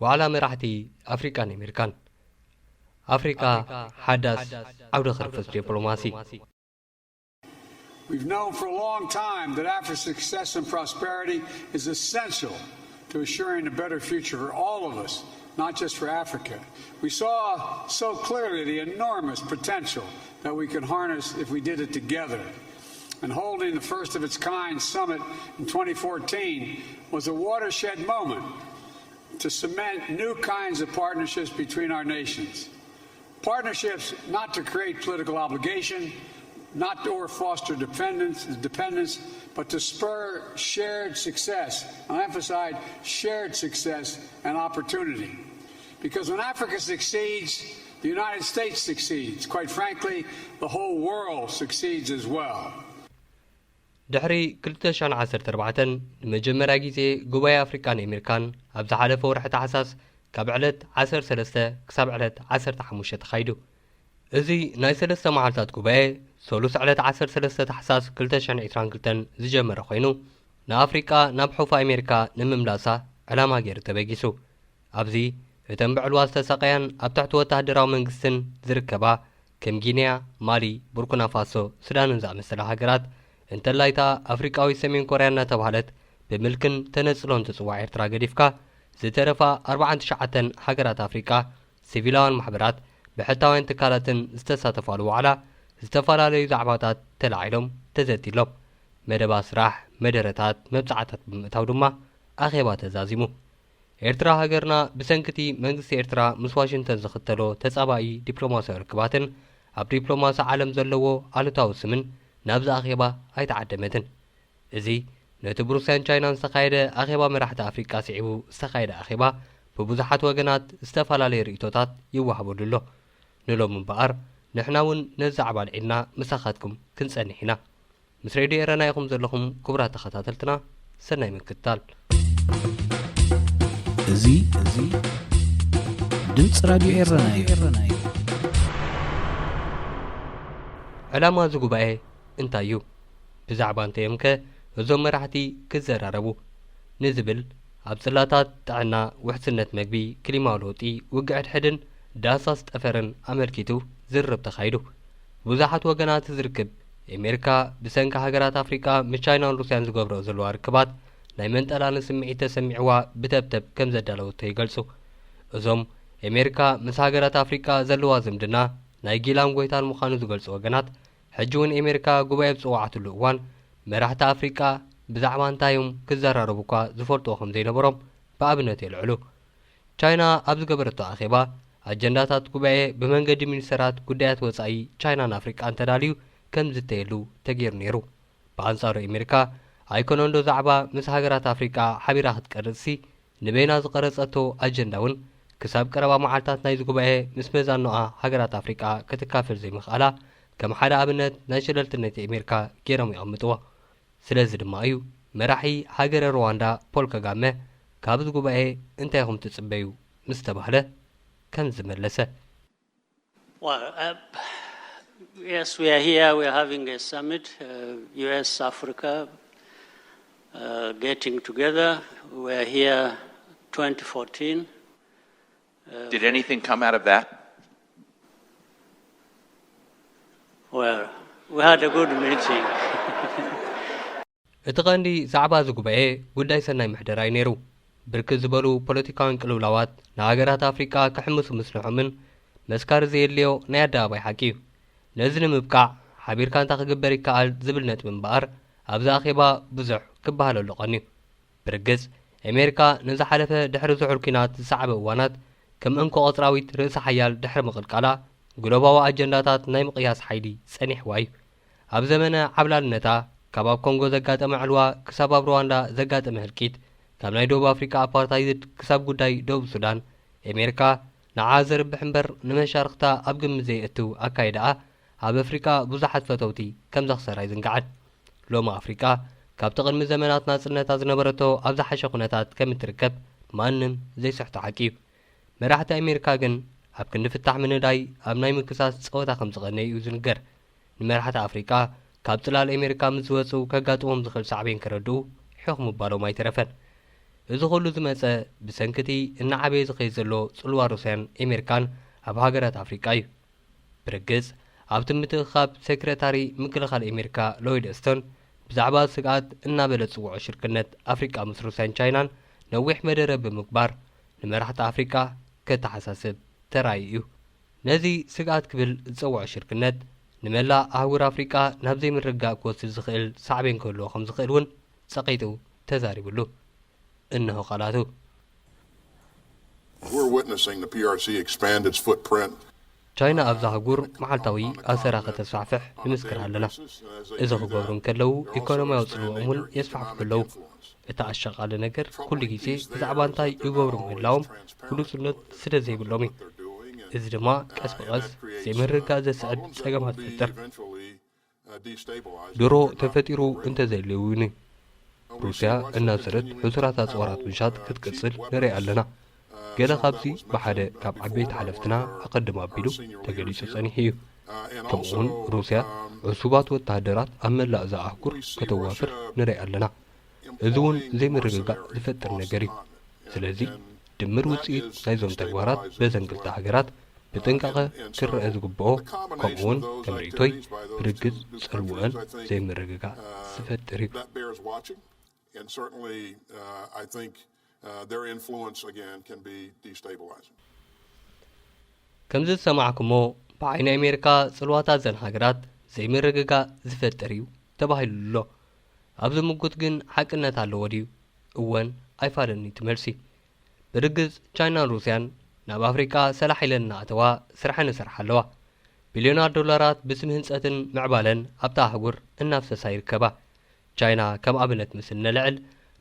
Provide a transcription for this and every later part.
ዋዕላ መራሕቲ ኣፍሪቃን ኣሜሪካን። ኣፍሪቃ ሓዳስ ዓውደ ክርፍስ ዲፕሎማሲ። We've known for a long time that Africa's success and prosperity is essential to assuring a better future for all of us, not just for Africa. We saw so clearly the enormous potential that we could harness if we did it together. And holding the first of its kind summit in twenty fourteen was a watershed moment to cement new kinds of partnerships between our nations. Partnerships not to create political obligation, not to or foster dependence, dependence, but to spur shared success. And I emphasize shared success and opportunity. Because when Africa succeeds, the United States succeeds. Quite frankly, the whole world succeeds as well. ድሕሪ ክልተ ሽሕን ዓሰርተ ኣርባዕተን ንመጀመርያ ግዜ ጉባኤ ኣፍሪቃን ኣሜሪካን ኣብ ዝሓለፈ ወርሒ ታሕሳስ ካብ ዕለት ዓሰርተ ሰለስተ ክሳብ ዕለት ዓሰርተ ሓሙሽተ ተኻይዱ። እዚ ናይ ሰለስተ መዓልታት ጉባኤ ሰሉስ ዕለት ዓሰርተ ሰለስተ ታሕሳስ ክልተ ሽሕን ዕስራን ክልተን ዝጀመረ ኮይኑ፣ ንኣፍሪቃ ናብ ሑፍ ኣሜሪካ ንምምላሳ ዕላማ ገይሩ ተበጊሱ። ኣብዚ እተን ብዕልዋ ዝተሳቐያን ኣብ ትሕቲ ወተሃደራዊ መንግስትን ዝርከባ ከም ጊንያ፣ ማሊ፣ ቡርኩና ፋሶ፣ ሱዳንን ዝኣመሰላ ሃገራት፣ እንተላይታ ኣፍሪቃዊ ሰሜን ኮርያ እናተባህለት ብምልክን ተነጽሎን ትጽዋዕ ኤርትራ ገዲፍካ፣ ዝተረፋ ኣርባዓን ትሽዓተን ሃገራት ኣፍሪቃ፣ ሲቪላውያን ማሕበራት፣ ብሕታውያን ትካላትን ዝተሳተፋሉ ዋዕላ፣ ዝተፈላለዩ ዛዕባታት ተላዒሎም ተዘቲሎም። መደባት ስራሕ፣ መደረታት፣ መብጻዕታት ብምእታው ድማ ኣኼባ ተዛዚሙ። ኤርትራ ሃገርና ብሰንኪ እቲ መንግስቲ ኤርትራ ምስ ዋሽንግተን ዝኽተሎ ተጻባኢ ዲፕሎማስያዊ ርክባትን ኣብ ዲፕሎማሲ ዓለም ዘለዎ ኣሉታዊ ስምን ናብዚ ኣኼባ ኣይተዓደመትን። እዚ ነቲ ብሩስያን ቻይናን ዝተኻየደ ኣኼባ መራሕቲ ኣፍሪቃ ስዒቡ ዝተኻየደ ኣኼባ ብብዙሓት ወገናት ዝተፈላለየ ርእይቶታት ይወሃበሉ ኣሎ። ንሎሚ እምበኣር ንሕና እውን ነዚ ዛዕባ ኣልዒልና ምሳኻትኩም ክንጸንሕ ኢና። ምስ ሬድዮ ኤረና ኢኹም ዘለኹም ክቡራት ተኸታተልትና፣ ሰናይ ምክትታል። እዚ እዚ ድምፂ ራድዮ ኤረና እዩ። ዕላማ እዚ ጉባኤ እንታይ እዩ? ብዛዕባ እንታይ እዮም ከ እዞም መራሕቲ ክዘራረቡ? ንዝብል ኣብ ጽላታት ጥዕና፣ ውሕስነት መግቢ፣ ክሊማዊ ለውጢ፣ ውግእ ሕድሕድን ዳህሳስ ጠፈርን ኣመልኪቱ ዝርርብ ተኻይዱ። ብዙሓት ወገናት ዝርክብ ኤሜሪካ ብሰንኪ ሃገራት ኣፍሪቃ ምስ ቻይናን ሩስያን ዝገብረኦ ዘለዋ ርክባት ናይ መንጠላኒ ስምዒት ተሰሚዕዋ ብተብተብ ከም ዘዳለወቶ ይገልጹ። እዞም ኤሜሪካ ምስ ሃገራት ኣፍሪቃ ዘለዋ ዝምድና ናይ ጊላን ጎይታን ምዃኑ ዝገልጹ ወገናት፣ ሕጂ እውን ኤሜሪካ ጉባኤ ኣብ ዝጸዋዓትሉ እዋን መራሕቲ ኣፍሪቃ ብዛዕባ እንታይ እዮም ክዘራረቡ እኳ ዝፈልጥዎ ከም ዘይነበሮም ብኣብነት የልዕሉ። ቻይና ኣብ ዝገበረቶ ኣኼባ ኣጀንዳታት ጉባኤ ብመንገዲ ሚኒስተራት ጉዳያት ወጻኢ ቻይናን ኣፍሪቃን ተዳልዩ ከም ዝተየሉ ተገይሩ ነይሩ። ብኣንጻሩ ኤሜሪካ ኣይኮነንዶ ዛዕባ ምስ ሃገራት ኣፍሪቃ ሓቢራ ክትቀርጽሲ ንበይና ዝቐረጸቶ ኣጀንዳ እውን ክሳብ ቀረባ መዓልታት ናይዚ ጉባኤ ምስ መዛኖኣ ሃገራት ኣፍሪቃ ክትካፈል ዘይምኽኣላ ከም ሓደ ኣብነት ናይ ሸለልትነት ኤሜሪካ ገይሮም የቐምጥዎ። ስለዚ ድማ እዩ መራሒ ሃገረ ሩዋንዳ ፖል ከጋመ ካብዚ ጉባኤ እንታይ ኢኹም ትጽበዩ ምስ ተባህለ ከም ዝመለሰ። Well, uh, yes, we are here. We are having a summit, uh, U S Africa, uh, getting together. We are here twenty fourteen. Uh, Did anything come out of that? Well, we had a good meeting. እቲ ቀንዲ ዛዕባ እዚ ጉባኤ ጉዳይ ሰናይ ምሕደራ እዩ ነይሩ። ብርክት ዝበሉ ፖለቲካውያን ቅልውላዋት ንሃገራት ኣፍሪቃ ክሕምሱ ምጽንሖምን መስካሪ ዘየድልዮ ናይ ኣደባባይ ሓቂ እዩ። ነዚ ንምብቃዕ ሓቢርካ እንታይ ክግበር ይከኣል ዝብል ነጥቢ እምበኣር ኣብዚ ኣኼባ ብዙሕ ክበሃለሉ ቀንዩ። ብርግጽ ኤሜሪካ ንዝሓለፈ ድሕሪ ዝሑል ኲናት ዝሰዓበ እዋናት ከም እንኮ ቐጽራዊት ርእሰ ሓያል ድሕሪ ምቕልቃላ ግሎባዊ ኣጀንዳታት ናይ ምቕያስ ሓይሊ ጸኒሕዋ እዩ። ኣብ ዘመነ ዓብላልነታ ካብ ኣብ ኮንጎ ዘጋጠመ ዕልዋ ክሳብ ኣብ ሩዋንዳ ዘጋጠመ ህልቂት፣ ካብ ናይ ደቡብ ኣፍሪቃ ኣፓርታይድ ክሳብ ጉዳይ ደቡብ ሱዳን፣ ኤሜሪካ ንዓ ዘርብሕ እምበር ንመሻርኽታ ኣብ ግምት ዘየእትው ኣካይዳኣ ኣብ ኣፍሪቃ ብዙሓት ፈተውቲ ከም ዘኽሰራ ኣይዝንጋዕን። ሎሚ ኣፍሪቃ ካብቲ ቅድሚ ዘመናት ናጽነታ ዝነበረቶ ኣብ ዝሓሸ ኩነታት ከም እትርከብ ማንም ዘይስሕቶ ሓቂ እዩ። መራሕቲ ኣሜሪካ ግን ኣብ ክንዲ ፍታሕ ምንዳይ ኣብ ናይ ምክሳስ ጸወታ ከም ዝቐነዩ እዩ ዝንገር። ንመራሕቲ ኣፍሪቃ ካብ ጽላል ኣሜሪካ ምስ ዝወጹ ከጋጥሞም ዝኽእል ሳዕቤን ከረድኡ ሕኽ ምባሎም ኣይተረፈን። እዚ ኩሉ ዝመጸ ብሰንክቲ እናዓበየ ዝኸይድ ዘሎ ጽልዋ ሩስያን ኣሜሪካን ኣብ ሃገራት ኣፍሪቃ እዩ። ብርግጽ ኣብቲ ምትእኽኻብ ሴክረታሪ ምክልኻል ኣሜሪካ ሎይድ ኦስቶን ብዛዕባ ስግኣት እናበለ ዝጽውዖ ሽርክነት ኣፍሪቃ ምስ ሩስያን ቻይናን ነዊሕ መደረ ብምግባር ንመራሕቲ ኣፍሪቃ ከተሓሳስብ ተራእዩ እዩ። ነዚ ስግኣት ክብል ዝጸውዖ ሽርክነት ንመላእ ኣህጉር ኣፍሪቃ ናብ ዘይምርግጋእ ክወስድ ዝኽእል ሳዕቤን ክህልዎ ከም ዝኽእል እውን ጸቒጡ ተዛሪብሉ። እንሆ ቃላቱ። We're witnessing the P R C expand its footprint. ቻይና ኣብዛ ኣህጉር መዓልታዊ ኣሰራ ከተስፋሕፍሕ ንምስክር ኣለና። እዚ ክገብሩ እንከለዉ ኢኮኖሚያዊ ጽልውኦም እውን የስፋሕፍሑ ኣለዉ። እቲ ኣሻቓሊ ነገር ኩሉ ግዜ ብዛዕባ እንታይ ይገብሩ ምህላዎም ግሉጽነት ስለ ዘይብሎም እዩ። እዚ ድማ ቀስ ብቐስ ዘይምርግጋእ ዘስዕብ ጸገማት ይፈጥር። ድሮ ተፈጢሩ እንተዘይልዩ እውን እዩ። ሩስያ እናብሰለት ሕሱራት ኣጽዋራት ምሻጥ ክትቅጽል ንርኢ ኣለና። ገለ ካብዚ ብሓደ ካብ ዓበይቲ ሓለፍትና ኣቐድም ኣቢሉ ተገሊጹ ጸኒሑ እዩ። ከምኡውን ሩስያ ዕሱባት ወተሃደራት ኣብ መላእ እዛ ኣህጉር ከተዋፍር ንርኢ ኣለና። እዚ እውን ዘይምርግጋእ ዝፈጥር ነገር እዩ። ስለዚ ድምር ውጽኢት ናይዞም ተግባራት በዘን ክልተ ሃገራት ብጥንቃቐ ክረአ ዝግብኦ፣ ከምኡውን ከም ርእይቶይ ብርግጽ ጽልውአን ዘይምርግጋእ ዝፈጥር እዩ። That bears watching, and certainly uh, I think uh, their influence again can be destabilizing. ከምዚ ዝሰማዕኩሞ ብዓይኒ ኣሜሪካ ጽልዋታት ዘን ሃገራት ዘይምርግጋእ ዝፈጥር እዩ ተባሂሉ ኣሎ። ኣብዚ ምጉት ግን ሓቅነት ኣለዎ ድዩ? እወን ኣይፋልን እዩ እቲ መልሲ። ብርግጽ ቻይናን ሩስያን ናብ ኣፍሪቃ ሰላሕ ኢለን እናኣተዋ ስራሐን ይሰርሓ ኣለዋ። ቢልዮናት ዶላራት ብስም ህንጸትን ምዕባለን ኣብታ ኣህጉር እናፍሰሳ ይርከባ። ቻይና ከም ኣብነት ምስ እነልዕል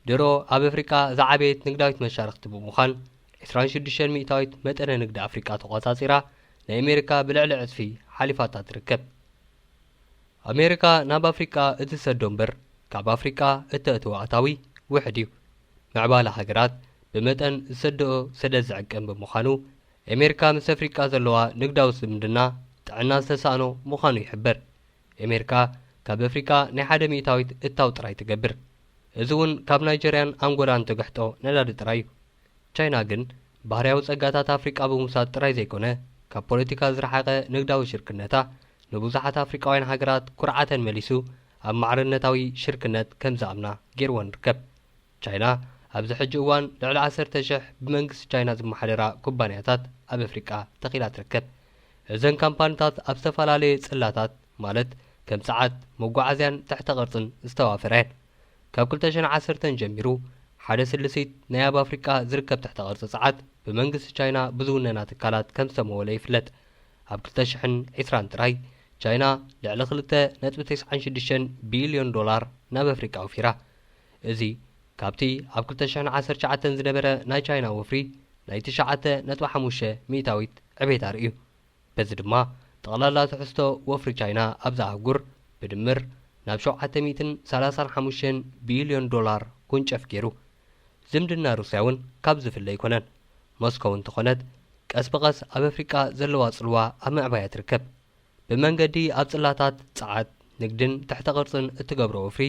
ድሮ ኣብ ኣፍሪቃ ዝዓበየት ንግዳዊት መሻርክቲ ብምዃን ዕስራን ሽዱሽተን ሚእታዊት መጠነ ንግዲ ኣፍሪቃ ተቖጻጺራ ናይ ኣሜሪካ ብልዕሊ ዕጽፊ ሓሊፋታ ትርከብ። ኣሜሪካ ናብ ኣፍሪቃ እትሰዶ እምበር ካብ ኣፍሪቃ እተእትዎ ኣታዊ ውሕድ እዩ። ምዕባለ ሃገራት ብመጠን ዝሰደኦ ሰደድ ዝዕቀን ብምዃኑ ኣሜሪካ ምስ ኣፍሪቃ ዘለዋ ንግዳዊ ዝምድና ጥዕና ዝተሳእኖ ምዃኑ ይሕበር። ኣሜሪካ ካብ ኣፍሪቃ ናይ ሓደ ሚእታዊት እታው ጥራይ ትገብር። እዚ እውን ካብ ናይጀርያን ኣንጎላን ትግሕጦ ነዳዲ ጥራይ እዩ። ቻይና ግን ባህርያዊ ጸጋታት ኣፍሪቃ ብምውሳድ ጥራይ ዘይኮነ ካብ ፖለቲካ ዝረሓቐ ንግዳዊ ሽርክነታ ንብዙሓት ኣፍሪቃውያን ሃገራት ኩርዓተን መሊሱ ኣብ ማዕርነታዊ ሽርክነት ከም ዝኣምና ገይርወን ይርከብ። ቻይና ኣብዚ ሕጂ እዋን ልዕሊ ዓሰርተ ሽሕ ብመንግስቲ ቻይና ዝመሓደራ ኩባንያታት ኣብ ኣፍሪቃ ተኺላ ትርከብ። እዘን ካምፓኒታት ኣብ ዝተፈላለየ ጽላታት ማለት ከም ጸዓት፣ መጓዓዝያን ትሕተ ቅርጽን ዝተዋፈራ እየን። ካብ ክልተ ሽሕን ዓሰርተን ጀሚሩ ሓደ ስልሲት ናይ ኣብ ኣፍሪቃ ዝርከብ ትሕተ ቅርጺ ጸዓት ብመንግስቲ ቻይና ብዝውነና ትካላት ከም ዝተመወለ ይፍለጥ። ኣብ ክልተ ሽሕን ዕስራን ጥራይ ቻይና ልዕሊ ክልተ ነጥቢ ተስዓን ሽዱሽተን ቢልዮን ዶላር ናብ ኣፍሪቃ ኣውፊራ። እዚ ካብቲ ኣብ ክልተ ሽሕን ዓሰርተ ትሽዓተን ዝነበረ ናይ ቻይና ወፍሪ ናይ ትሽዓተ ነጥቢ ሓሙሽተ ሚእታዊት ዕቤት ኣርእዩ። በዚ ድማ ጠቕላላ ትሕዝቶ ወፍሪ ቻይና ኣብዛ ኣህጉር ብድምር ናብ ሸውዓተ ሚእትን ሰላሳን ሓሙሽተን ቢልዮን ዶላር ጉንጨፍ ገይሩ። ዝምድና ሩስያ እውን ካብ ዝፍለ ኣይኮነን። ሞስኮው እንተኾነት ቀስ ብቐስ ኣብ ኣፍሪቃ ዘለዋ ጽልዋ ኣብ ምዕባያ ትርከብ። ብመንገዲ ኣብ ጽላታት፣ ጸዓት፣ ንግድን ትሕተ ቅርጽን እትገብሮ ወፍሪ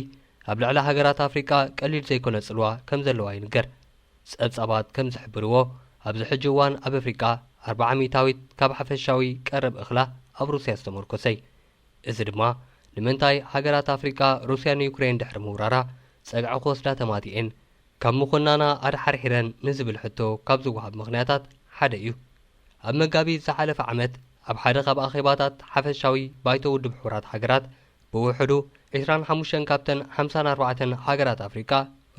ኣብ ልዕሊ ሃገራት ኣፍሪቃ ቀሊል ዘይኮነ ጽልዋ ከም ዘለዋ ይንገር። ጸብጻባት ከም ዝሕብርዎ ኣብዚ ሕጂ እዋን ኣብ ኣፍሪቃ ኣርብዓ ሚእታዊት ካብ ሓፈሻዊ ቀረብ እኽላ ኣብ ሩስያ ዝተመርኮሰ እዩ። እዚ ድማ ንምንታይ ሃገራት ኣፍሪቃ ሩስያ ንዩክሬን ድሕሪ ምውራራ ጸግዒ ክወስዳ ተማቲኤን ካብ ምኹናና ኣድሓርሒረን ንዝብል ሕቶ ካብ ዝወሃብ ምኽንያታት ሓደ እዩ። ኣብ መጋቢት ዝሓለፈ ዓመት ኣብ ሓደ ካብ ኣኼባታት ሓፈሻዊ ባይቶ ውድብ ሕቡራት ሃገራት ብውሕዱ ዕስራን ሓሙሽተን ካብተን ሓምሳን ኣርባዕተን ሃገራት ኣፍሪቃ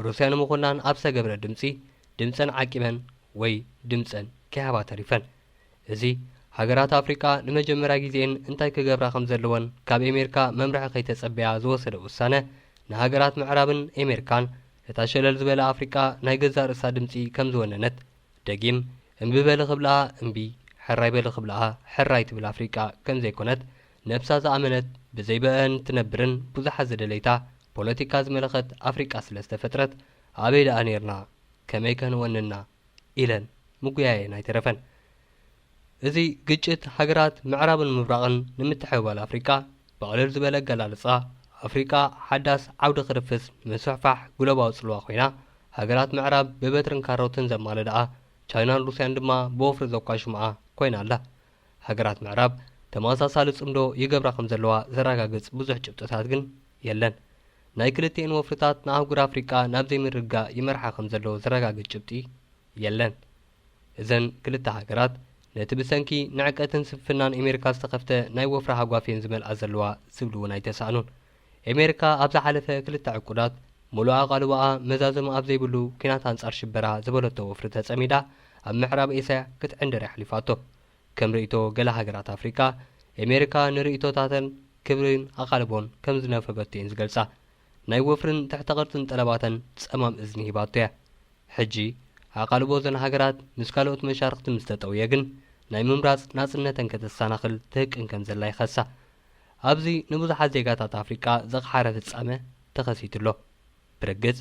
ሩስያ ንምኹናን ኣብ ዝተገብረ ድምጺ ድምጸን ዓቂበን ወይ ድምጸን ከይሃባ ተሪፈን። እዚ ሃገራት ኣፍሪቃ ንመጀመርያ ግዜኤን እንታይ ክገብራ ከም ዘለወን ካብ ኤሜርካ መምርሒ ከይተጸበያ ዝወሰደ ውሳነ ንሃገራት ምዕራብን ኤሜርካን እታ ሸለል ዝበለ ኣፍሪቃ ናይ ገዛእ ርእሳ ድምጺ ከም ዝወነነት ደጊም እምቢ በሊ ክብልኣ እምቢ፣ ሕራይ በሊ ክብልኣ ሕራይ ትብል ኣፍሪቃ ከም ዘይኮነት ነብሳ ዝኣመነት ብዘይ ብአን ትነብርን ብዙሓት ዝደለይታ ፖለቲካ ዝመለኸት ኣፍሪቃ ስለ ዝተፈጥረት ኣበይ ደኣ ኔርና ከመይ ከ ንወንና ኢለን ምጉያየን ኣይተረፈን። እዚ ግጭት ሃገራት ምዕራብን ምብራቕን ንምትሕብባል ኣፍሪቃ ብቕልል ዝበለ ኣገላልጻ ኣፍሪቃ ሓዳስ ዓውዲ ክርፍስ ንምስፍሕፋሕ ግሎባዊ ጽልዋ ኮይና ሃገራት ምዕራብ ብበትርን ካሮትን ዘማለድኣ፣ ቻይናን ሩስያን ድማ ብወፍሪ ዘኳሽምኣ ኮይና ኣላ። ሃገራት ምዕራብ ተመሳሳሊ ጽምዶ ይገብራ ከም ዘለዋ ዘረጋግጽ ብዙሕ ጭብጥታት ግን የለን። ናይ ክልቲኤን ወፍርታት ንኣህጉር ኣፍሪቃ ናብ ዘይምርግጋእ ይመርሓ ከም ዘለዎ ዘረጋግጽ ጭብጢ የለን። እዘን ክልተ ሃገራት ነቲ ብሰንኪ ንዕቀትን ስንፍናን ኤሜሪካ ዝተኸፍተ ናይ ወፍሪ ሃጓፍ እየን ዝመልኣ ዘለዋ ዝብሉ እውን ኣይተሳእኑን። ኤሜሪካ ኣብ ዝሓለፈ ክልተ ዕቁዳት፣ ሙሉእ ኣቓልቦኣ መዛዘሚ ኣብ ዘይብሉ ኲናት ኣንጻር ሽበራ ዝበለቶ ወፍሪ ተጸሚዳ ኣብ ምዕራብ ኤስያ ክትዕንድር ኣሕሊፋቶ። ከም ርእይቶ ገለ ሃገራት ኣፍሪቃ፣ ኤሜሪካ ንርእይቶታተን ክብርን ኣቓልቦን ከም ዝነፈገቶ እየን ዝገልጻ። ናይ ወፍርን ትሕተ ቅርጽን ጠለባተን ጸማም እዝኒ ሂባቶ እያ። ሕጂ ኣቓልቦ እዘን ሃገራት ምስ ካልኦት መሻርኽቲ ምስ ተጠውየ ግን፣ ናይ ምምራጽ ናጽነተን ከተሰናኽል ትህቅን ከም ዘላ ይኸሳ። ኣብዚ ንብዙሓት ዜጋታት ኣፍሪቃ ዘቕሓረ ፍጻመ ተኸሲቱ ኣሎ። ብርግጽ፣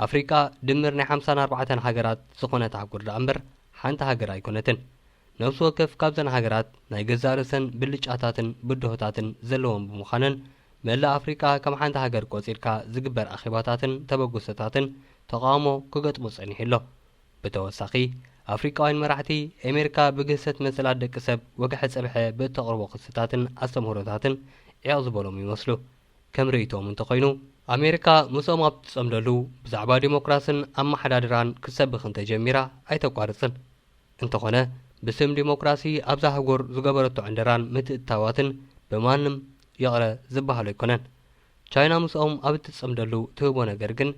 ኣፍሪቃ ድምር ናይ ሓምሳን ኣርባዕተን ሃገራት ዝኾነት ኣህጉር ደኣ እምበር፣ ሓንቲ ሃገር ኣይኮነትን። ነፍሲ ወከፍ ካብዘን ሃገራት ናይ ገዛእ ርእሰን ብልጫታትን ብድሆታትን ዘለወን ብምዃነን፣ መላእ ኣፍሪቃ ከም ሓንቲ ሃገር ቆጺርካ ዝግበር ኣኼባታትን ተበግሶታትን ተቓውሞ ክገጥሞ ጸኒሑ ኣሎ። ብተወሳኺ፣ ኣፍሪቃውያን መራሕቲ፣ ኤሜሪካ ብግህሰት መሰላት ደቂ ሰብ ወግሐ ጸብሐ ብእተቕርቦ ክስታትን ኣስተምህሮታትን ዕቕ ዝበሎም ይመስሉ። ከም ርእይቶኦም እንተኾይኑ፣ ኣሜሪካ ምስኦም ኣብ ትጸምደሉ ብዛዕባ ዲሞክራስን ኣመሓዳድራን ክትሰብኽ እንተጀሚራ ኣይተቋርጽን። እንተኾነ፣ ብስም ዲሞክራሲ ኣብዛ ኣህጉር ዝገበረቶ ዕንደራን ምትእትታዋትን ብማንም ይቕረ ዝበሃል ኣይኮነን። ቻይና ምስኦም ኣብ እትጸምደሉ ትህቦ ነገር ግን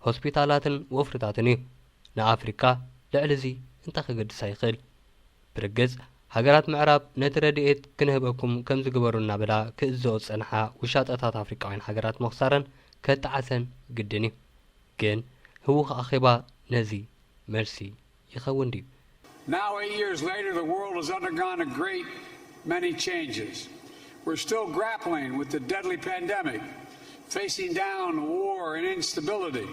ሆስፒታላትን ወፍርታትን እዩ። ንኣፍሪካ ልዕሊ እዚ እንታይ ከገድሳ ይኽእል? ብርግጽ፣ ሃገራት ምዕራብ ነቲ ረድኤት ክንህበኩም ከም ዝግበሩ እናበላ ክእዝዘኦ ዝጸንሓ ውሻጠታት ኣፍሪቃውያን ሃገራት ምኽሳረን ከጣዕሰን ግድን እዩ። ግን ህዉኽ ኣኼባ ነዚ መልሲ ይኸውን ድዩ? Now, eight years later, the world has undergone a great many changes. We're still grappling with the deadly pandemic, facing down war and instability,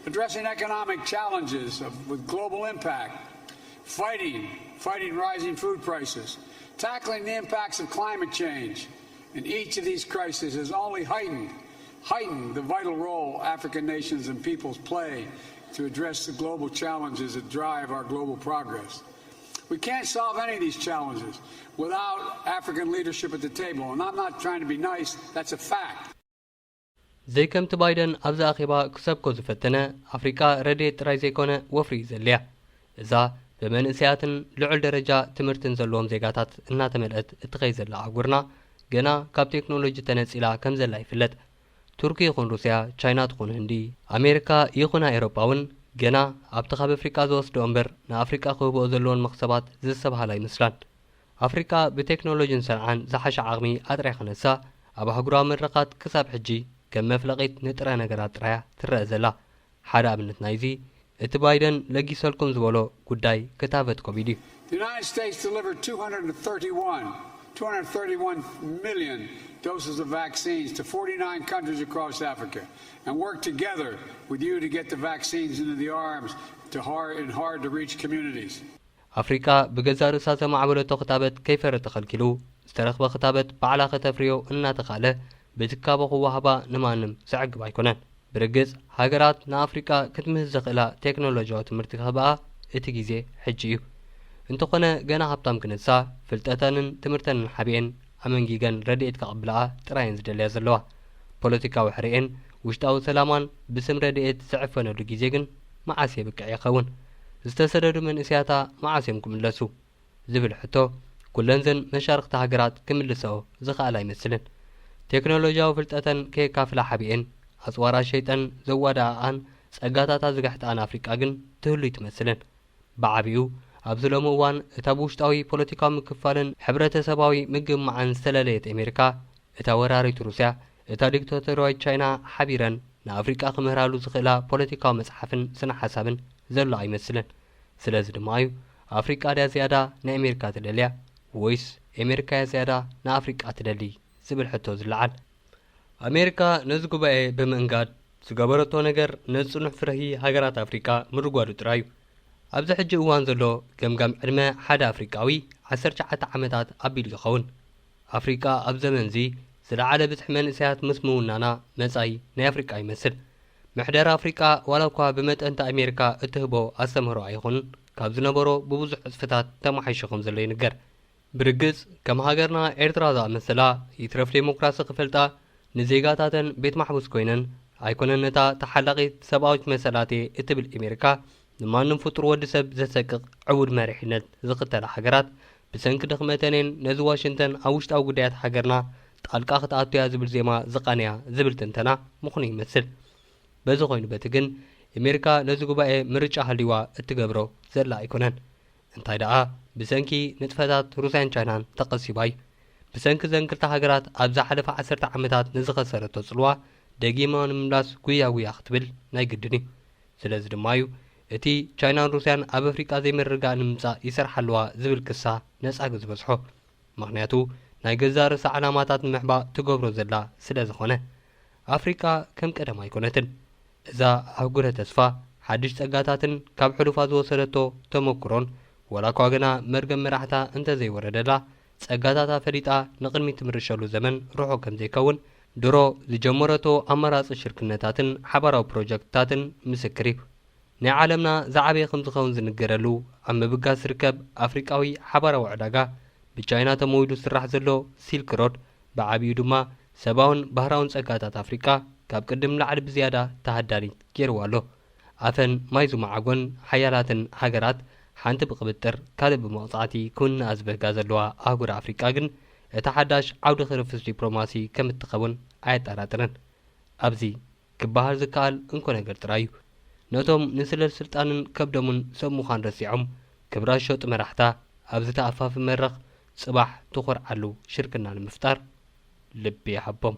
addressing economic challenges of, with global impact, fighting, fighting rising food prices, tackling the impacts of climate change. And each of these crises has only heightened, heightened the vital role African nations and peoples play to address the global challenges that drive our global progress. We can't solve any of these challenges without African leadership at the table. And I'm not trying to be nice, that's a fact. ዘይከምቲ ባይደን ኣብዚ ኣኼባ ክሰብኮ ዝፈተነ፣ ኣፍሪቃ ረድኤት ጥራይ ዘይኮነ ወፍሪ እዩ ዘድልያ። እዛ ብመንእሰያትን ልዑል ደረጃ ትምህርትን ዘለዎም ዜጋታት እናተመልአት እትኸይድ ዘላ ኣህጉርና፣ ገና ካብ ቴክኖሎጂ ተነጺላ ከም ዘላ ይፍለጥ። ቱርኪ ይኹን ሩስያ፣ ቻይና ትኹን ህንዲ፣ ኣሜሪካ ይኹና ኤውሮጳ እውን ገና ኣብቲ ካብ ኣፍሪቃ ዝወስድኦ እምበር ንኣፍሪቃ ክህብኦ ዘለወን መኽሰባት ዘስተብሃላ ኣይመስላን። ኣፍሪቃ ብቴክኖሎጂን ሰንዓን ዝሓሸ ዓቕሚ ኣጥርያ ክነሳ፣ ኣብ ኣህጉራዊ መድረኻት ክሳብ ሕጂ ከም መፍለቒት ንጥረ ነገራት ጥራያ ትረአ ዘላ። ሓደ ኣብነት ናይዚ፣ እቲ ባይደን ለጊሰልኩም ዝበሎ ጉዳይ ክታበት ኮቪድ እዩ። The United States delivered two hundred thirty-one, two hundred thirty-one million doses of vaccines to forty-nine countries across Africa and worked together with you to get the vaccines into the arms to hard, in hard to reach communities. ኣፍሪቃ ብገዛእ ርእሳ ዘማዕበለቶ ክታበት ከይፈረ ተኸልኪሉ፣ ዝተረኽበ ክታበት ባዕላ ከተፍርዮ እናተኻእለ ብትካቦ ክወሃባ ንማንም ዘዕግብ ኣይኮነን። ብርግጽ፣ ሃገራት ንኣፍሪቃ ክትምህዝ ዘኽእላ ቴክኖሎጂያዊ ትምህርቲ ክህብኣ እቲ ግዜ ሕጂ እዩ። እንተኾነ፣ ገና ሃብታም ክነሳ፣ ፍልጠተንን ትምህርተንን ሓቢኤን ኣመንጊገን ረድኤት ከቐብልኣ ጥራየን ዝደልያ ዘለዋ። ፖለቲካዊ ሕርኤን ውሽጣዊ ሰላማን ብስም ረድኤት ዝዕፈነሉ ግዜ ግን መዓስ የብቅዕ ይኸውን? ዝተሰደዱ መንእሰያታ መዓስ እዮም ክምለሱ? ዝብል ሕቶ ኩለንዘን መሻርኽቲ ሃገራት ክምልሰኦ ዝኸኣላ ኣይመስልን። ቴክኖሎጂያዊ ፍልጠተን ከየካፍላ ሓቢኤን ኣጽዋራ ሸይጠን ዘዋድኣኣን ጸጋታታ ዝገሕጥኣን ኣፍሪቃ ግን ትህሉ ኣይትመስልን። ብዓቢኡ ኣብዚ ሎሚ እዋን እታ ብውሽጣዊ ፖለቲካዊ ምክፋልን ሕብረተሰባዊ ምግምማዕን ዝተለለየት ኣሜሪካ፣ እታ ወራሪት ሩስያ፣ እታ ዲክታቶርያዊት ቻይና ሓቢረን ንኣፍሪቃ ክምህራሉ ዝኽእላ ፖለቲካዊ መጽሓፍን ስነ ሓሳብን ዘሎ ኣይመስልን። ስለዚ ድማ እዩ ኣፍሪቃ ድያ ዝያዳ ንኣሜሪካ ትደልያ ወይስ ኣሜሪካ እያ ዝያዳ ንኣፍሪቃ ትደሊ ዝብል ሕቶ ዝለዓል። ኣሜሪካ ነዚ ጉባኤ ብምእንጋድ ዝገበረቶ ነገር ነዚ ጽኑሕ ፍርሂ ሃገራት ኣፍሪቃ ምርጓዱ ጥራይ እዩ። ኣብዚ ሕጂ እዋን ዘሎ ገምጋም ዕድመ ሓደ ኣፍሪቃዊ ዓሰርተ ትሽዓተ ዓመታት ኣቢሉ ይኸውን። ኣፍሪቃ ኣብ ዘመንዚ ዝለዓለ ብዝሒ መንእሰያት ምስ ምውናና መጻኢ ናይ ኣፍሪቃ ይመስል። ምሕደራ ኣፍሪቃ ዋላ እኳ ብመጠንታ ኣሜሪካ እትህቦ ኣስተምህሮ ኣይኹን፣ ካብ ዝነበሮ ብብዙሕ ዕጽፍታት ተመሓይሹ ከም ዘሎ ይንገር። ብርግጽ ከም ሃገርና ኤርትራ ዝኣመሰላ ይትረፍ ዴሞክራሲ ክፈልጣ ንዜጋታተን ቤት ማሕቡስ ኮይነን ኣይኮነን ነታ ተሓላቒት ሰብኣዊት መሰላት እየ እትብል ኣሜሪካ ንማንም ፍጡር ወዲ ሰብ ዘሰቅቕ ዕቡድ መሪሕነት ዝኽተላ ሃገራት ብሰንኪ ድኽመተን እየን ነዚ ዋሽንተን ኣብ ውሽጣዊ ጉዳያት ሃገርና ጣልቃ ክትኣቱ እያ ዝብል ዜማ ዝቓንያ ዝብል ትንተና ምኹኑ ይመስል። በዚ ኮይኑ በቲ ግን ኣሜሪካ ነዚ ጉባኤ ምርጫ ሃልይዋ እትገብሮ ዘላ ኣይኮነን። እንታይ ደኣ ብሰንኪ ንጥፈታት ሩስያን ቻይናን ተቐሲባ እዩ። ብሰንኪ ዘን ክልተ ሃገራት ኣብ ዝሓለፈ ዓሰርተ ዓመታት ንዝኸሰረቶ ጽልዋ ደጊማ ንምምላስ ጉያ ጉያ ክትብል ናይ ግድን እዩ። ስለዚ ድማ እዩ እቲ ቻይናን ሩስያን ኣብ ኣፍሪቃ ዘይምርግጋእ ንምምጻእ ይሰርሓ ኣለዋ ዝብል ክሳ ነጻጊ ዝበዝሖ። ምኽንያቱ ናይ ገዛእ ርእሳ ዕላማታት ንምሕባእ ትገብሮ ዘላ ስለ ዝኾነ። ኣፍሪቃ ከም ቀደም ኣይኮነትን። እዛ ኣህጉረ ተስፋ ሓድሽ ጸጋታትን ካብ ሕሉፋ ዝወሰደቶ ተመኩሮን ዋላ እኳ ግና መርገም መራሕታ እንተዘይወረደላ ጸጋታታ ፈሊጣ ንቕድሚት ትምርሸሉ ዘመን ርሑቕ ከም ዘይከውን ድሮ ዝጀመረቶ ኣማራጺ ሽርክነታትን ሓባራዊ ፕሮጀክትታትን ምስክር እዩ። ናይ ዓለምና ዝዓበየ ከም ዝኸውን ዝንገረሉ ኣብ ምብጋስ ዝርከብ ኣፍሪቃዊ ሓባራዊ ዕዳጋ ብቻይና ተመዊሉ ዝስራሕ ዘሎ ሲልክ ሮድ ብዓቢኡ ድማ ሰብኣውን ባህራውን ጸጋታት ኣፍሪቃ ካብ ቅድም ላዕሊ ብዝያዳ ተሃዳኒት ገይርዋ ኣሎ። ኣፈን ማይ ዝመዓጎን ሓያላትን ሃገራት ሓንቲ ብቕብጥር ካልእ ብመቕጻዕቲ ክውንኣ ዝበህጋ ዘለዋ ኣህጉር ኣፍሪቃ ግን እቲ ሓዳሽ ዓውዲ ክርፍስ ዲፕሎማሲ ከም እትኸውን ኣየጠራጥርን። ኣብዚ ክበሃል ዝከኣል እንኮ ነገር ጥራይ እዩ። ነቶም ንስለል ስልጣንን ከብዶምን ሰብ ምዃን ረሲዖም ክብራት ሸጡ መራሕታ ኣብ ዝተኣፋፊ መድረኽ ጽባሕ ትኾርዓሉ ሽርክና ንምፍጣር ልቢ ይሃቦም።